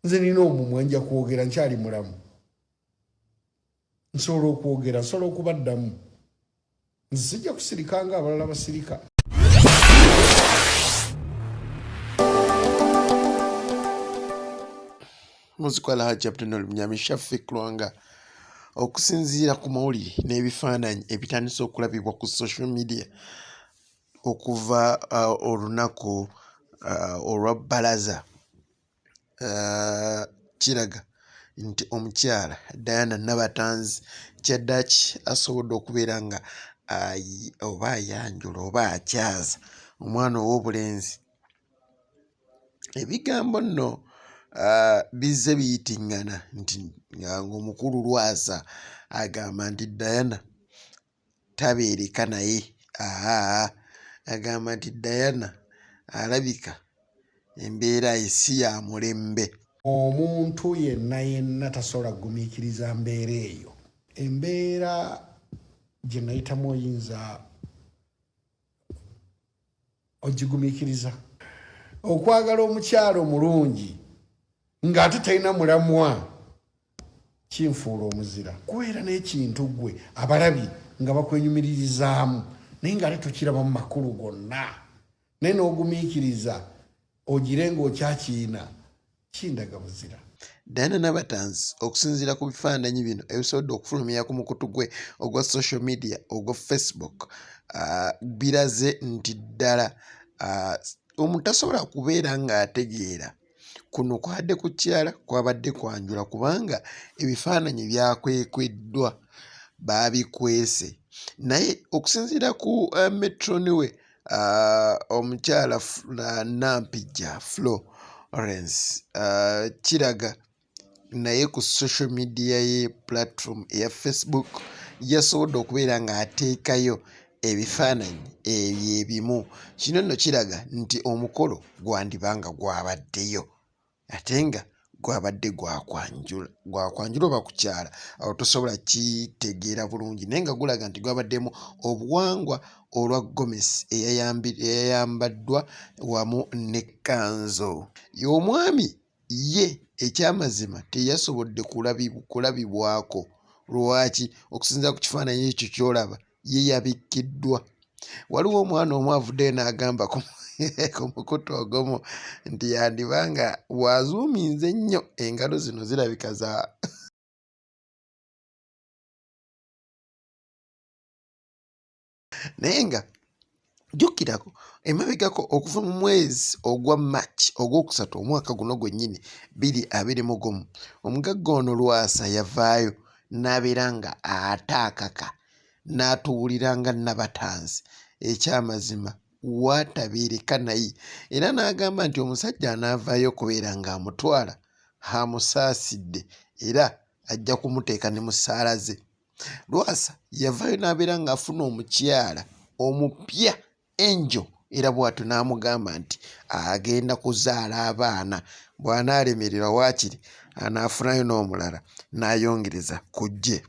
Nze nina omumwa, nja kwogera, nkyali mulamu, nsobola okwogera, nsobola okubaddamu. Nze sijja kusirika nga abalala basirika. Muzzukulu Alhaji Abdunul Munyami Shafik Lwanga okusinziira ku mawulire n'ebifaananyi ebitandise okulabibwa ku social media okuva olunaku olwa bbalaza kiraga nti omukyala Diana Nabatanzi kyaddaaki asobodde okubeera nga oba ayanjula oba akyaza omwana ow'obulenzi. Ebigambo nno bizze biyitingana nti ng'omukulu Lwasa agamba nti Diana tabeereka naye ahaa agamba nti Diana alabika embeera ye si ya mulembe. Omuntu yenna yenna tasobola kugumiikiriza mbeera eyo. Embeera gye nayitamu oyinza ogigumiikiriza? Okwagala omukyala omulungi ng'ate talina mulamwa kinfuula omuzira. Kubeera n'ekintu ggwe abalabi nga bakwenyumiririzaamu naye ng'ate tokirabamu makulu gonna, naye n'ogumiikiriza ogire ng'okyakiina, kindaga buzira. Diana Nabatanzi okusinziira ku bifaananyi bino ebisobodde okufulumira ku mukutu gwe ogwa social media ogwa Facebook, biraze nti ddala omuntu tasobola kubeera ng'ategeera kuno kwabadde kukyala kwabadde kwanjula kubanga ebifaananyi byakwekweddwa baabikwese naye okusinziira ku metron we omukyala Nampijja Florence kiraga naye ku social media ye platform eya Facebook yasobodde okubeera ng'ateekayo ebifaananyi ebyo ebimu. Kino nno kiraga nti omukolo gwandiba nga gwabaddeyo ate nga gwabadde gwakwanjula gwakwanjula oba kukyala awo tosobola kitegeera bulungi naye nga gulaga nti gwabaddemu obuwangwa olwa gomesi eyayambaddwa wamu n'ekkanzu y'omwami. Ye ekyamazima teyasobodde kulabibwako. Lwaki? Okusinziira ku kifaananyi ekyo ky'olaba, ye yabikkiddwa. Waliwo omwana omu avuddeyo n'agamba ku mukutu ogumu nti yandiba nga bw'azuuminze ennyo engalo zino zirabika za naye nga jjukirako emabegako okuva mu mwezi ogwa March ogwokusatu omwaka guno gwennyini 2021 omugagga ono Lwasa yavaayo n'abeera nga ataakaka n'atuwulira nga Nabatanzi ekyamazima waatabeereka naye era n'agamba nti omusajja anaavaayo okubeera ng'amutwala amusaasidde era ajja kumuteeka ne mu ssaala ze. Lwasa yavaayo n'abeera ng'afuna omukyala omupya Angel era bw'atyo n'amugamba nti agenda kuzaala abaana bw'anaalemererwa waakiri anaafunayo n'omulala n'ayongereza ku ggye.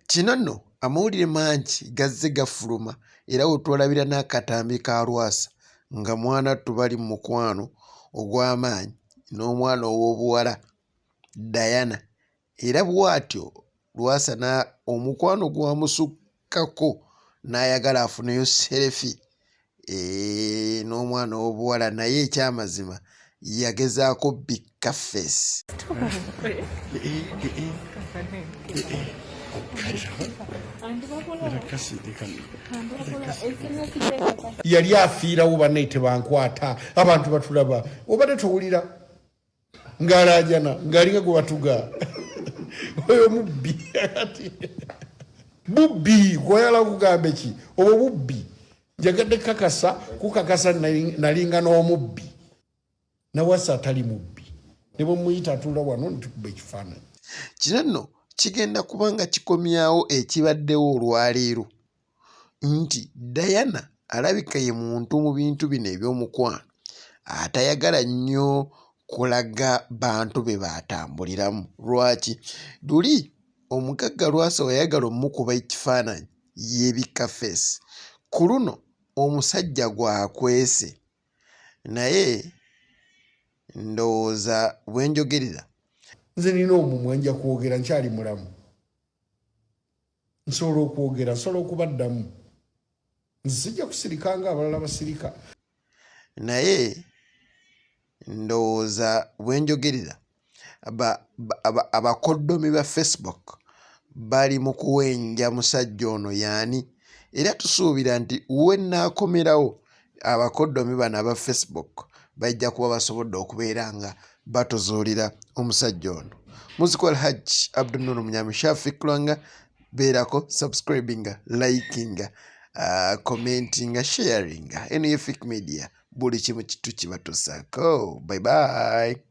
Kino nno amawulire mangi gazze gafuluma era we twalabira n'akatambi ka Lwasa nga mwanattu bali mu mukwano ogw'amaanyi n'omwana ow'obuwala Diana era bw'atyo Lwasa na omukwano gwamusukkako n'ayagala afuneyo serefi eh, n'omwana ow'obuwala naye ekyamazima yagezaako bikka feesi. Yali afiirawo bannaye tebankwata abantu batulaba obadde towulira ng'alaajana ng'alinga gwe batuga oyo mubbi ati bubbi gwayala kugambe ki obwo bubbi njagadde kakasa kukakasa nalinga n'omubbi nawasa atali mubbi ne bwemuyita atuula wano ntukuba ekifaananyi. Kino nno kigenda kuba nga kikomyawo ekibaddewo olwaleero nti Diana alabika ye muntu mu bintu bino eby'omukwano atayagala nnyo kulaga bantu be baatambuliramu. Lwaki? Luli omugagga Lwasa we yayagala omukuba ekifaananyi yeebikka ffeesi, ku luno omusajja gw'akwese naye. Ndowooza bwe njogerera. Nze nina omumwa, nja kwogera, nkyali mulamu, nsobola okwogera, nsobola okubaddamu. Nze sijja kusirika nga abalala basirika. Naye ndowooza bwe njogerera abakoddomi ba Facebook bali mu kuwenja musajja ono y'ani, era tusuubira nti we nnaakomerawo abakoddomi bano aba Facebook bajja kuba basobodde okubeera nga batuzuulira omusajja ono. Muzzukulu Alhajji Abdunuru Munyami Shafiq Lwanga, beerako subscribinga, likinga, commentinga, sharinga. Eno ye Fik Media, buli kimu kitu kibatusaako. Bye bye.